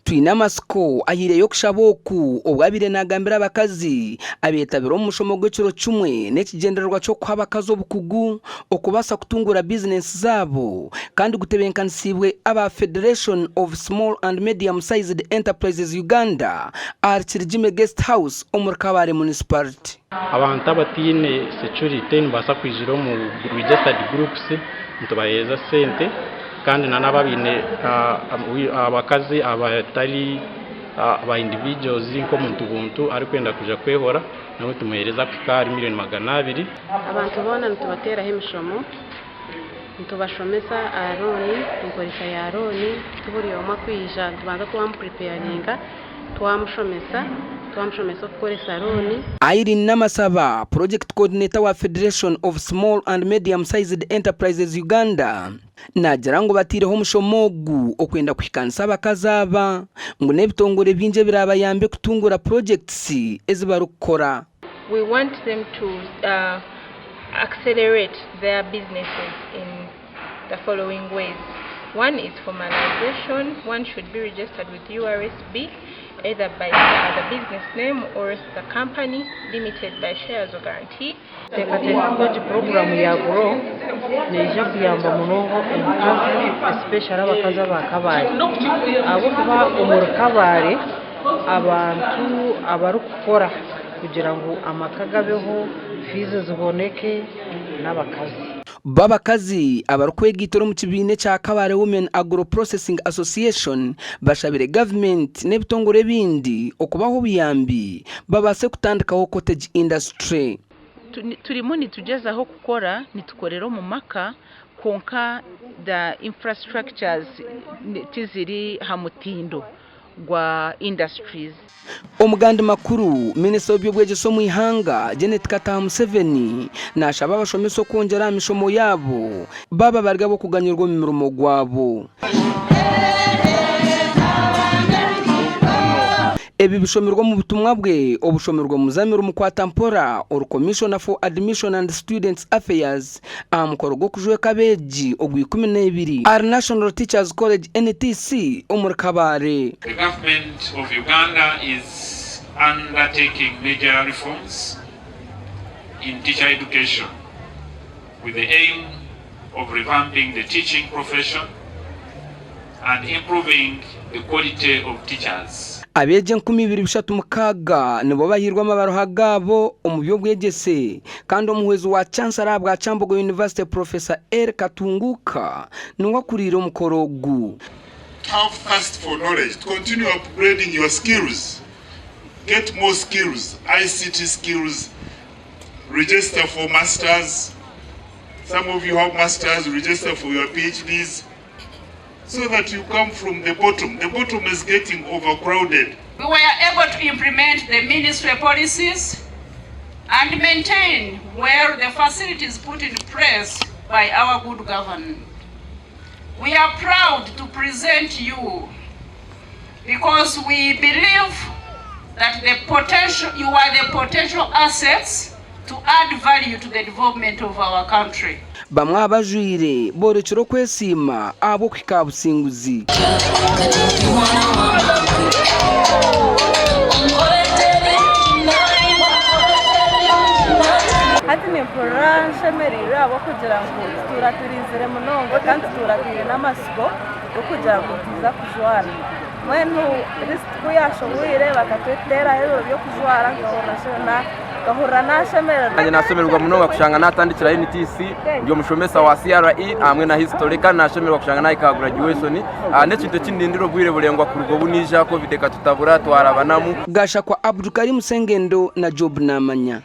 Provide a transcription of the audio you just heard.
Twinamatsiko ahaireyo okushaba oku obu abaire nagambira abakazi abetabire omu mushomo gw'ekiro kimwe n'ekigyendererwa ky'okuha abakazi obukugu okubaasa kutunguura bizinensi zaabo kandi gutebenkanisiibwe aba Federation of Small and Medium Sized Enterprises Uganda ahari Kirigime Guest House omuri Kabale Municipality. Abantu abataine security nibabaasa kwijira omu registered groups nitubaheereza sente kandi na n'abo abaine abakazi abatari aba individuals nk'omuntu buntu arikwenda kwija kwehora nawe nitumuheereza kuhika ahari miriyoni 200. Abantu boona nitubateeraho emishomo, nitubashomesa aha looni, enkoresa ya looni, ti buri omwe akwija nitubanza twamupuripeyaringa, twamushomesa, twamushomesa okukoresa looni. Irene Namasaba, Project Coordinator wa Federation of Small and Medium Sized Enterprises Uganda, naagira ngu bataireho omushomo ogu okwenda kuhikaanisa abakazi aba ngu n'ebitongore bingi ebiraabayambe kutunguura purogyekitisi ezi barikukora. We want them to accelerate their businesses in the following ways, One is formalization, one should be registered with URSB either by the business name or the company limited by shares or guarantee. Nteekateeka ngu egi puroguraamu ya Grow neija kuyamba munonga omukazi especially abakazi aba Kabale ahabw'okuba omuri Kabale abantu abarikukora kugira ngu amaka gabeho, fiizi ziboneke n'abakazi. Bo abakazi abarikwegaitira omu kibiina ekya Kabale Women Agro Processing Association bashabire gavumenti n'ebitongore ebindi okubaha obuyambi babaase kutandikaho cottage industry. Turimu nitugyezaho kukora nitukorera omu maka kwonka the infrastructures tiziri ha mutindo gwa industries. Omugandi makuru, Minisita w'eby'obwegyese omu ihanga, Janet Kataha Museveni nashaba abashomesa okwongyera aha mishomo yaabo baaba bari ab'okuganyirwa omu mirimo gwabo. Ebi bishomirwe omu butumwa bwe obushomirwe Muzamiru Mukwatampora ori Commissioner for Admission and Students Affairs aha mukoro gw'okujweka abeegi ogw'ikumi n'ebiri ahari National Teachers College, NTC, omuri Kabale. The government of Uganda is undertaking major reforms in teacher education with the aim of revamping the teaching profession and improving the quality of teachers. Abeegi 2600 nibo bahairwe amabaruha gaabo omu by'obwegyese kandi omuhwezi wa Chancellor ahabwa Kyambogo University Professor Elly Katunguka niwe akuriire omukoro ogu. To have thirst for knowledge, to continue upgrading your skills, get more skills, ICT skills, register for masters, some of you have masters, register for your PhDs, so that you come from the bottom. The bottom is getting overcrowded. We were able to implement the ministry policies and maintain well the facilities put in place by our good government. We are proud to present you because we believe that the potential, you are the potential assets to add value to the development of our country. Bamwe aha bajwaire boorekire okwesiima ahabw'okuhika aha businguzi. Hati nimpurira nshemereirwe ahabw'okugira ngu tutuura turinzire munonga kandi tutuura twine n'amatsiko g'okugira ngu nituza kujwara. Mbwenu lisiti ku yaashohwire bakatuteeraho ebiro by'okujwara nkahurira naashemererwa. Naanye nashemererwa munonga kushanga natandikira NTC ndi omushomesa wa CRE hamwe na history kandi nashemererwa kushanga nahika aha graduation n'ekintu eki ndindire obwire buraingwa kuruga obu naija covid ekatutabura twarabanamu. Gashakwa Abdulkarim Sengendo na Job Namanya.